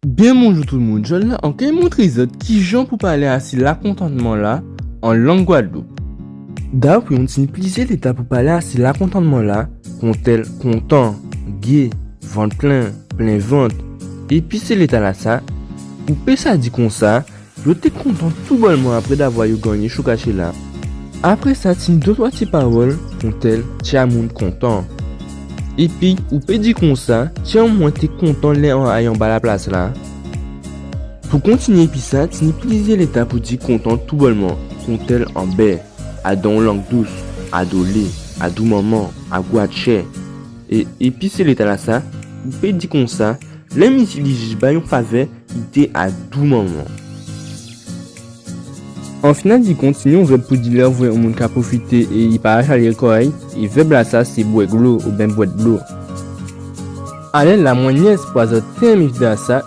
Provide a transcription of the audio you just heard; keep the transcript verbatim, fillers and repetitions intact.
Byen bonjou tout moun, jòdla an kay montré zòt kijan pou palé asi lakontantman-la an lang Gwadloup. Dabò, tini plizyè léta pou palé asi lakontantman-la, kontèl kontan, gé, vant plen, plen vant. Épi sé léta-lasa, ou pé sa di konsa, yo té kontan toubòlman apré davwa yo gannyé chokaché-la. Apré sa, tini dotwa ti pawòl, kontèl tjè a moun kontan. Épi, ou pé di konsa, tjè an mwen té kontan lè an ay anba laplas-la. Pou kontinyé épi sa, tini plizyè léta pou di kontan toubòlman, kontèl anbè, adan on lang dous, adolé, adoumanman, agwatjè. É, épi sé léta-lasa, ou pé di konsa, lè misié li jij ba'y on favè, i té adoumanman. An final di kont, tini on vèb pou di lè ou vwè on moun ka pwofité é i pa rachalé kò a'y, é vèb-lasa sé bwè dlo oben bwè dlo. Alè-la, mwen nyès pou a zòt tèm épi a sa,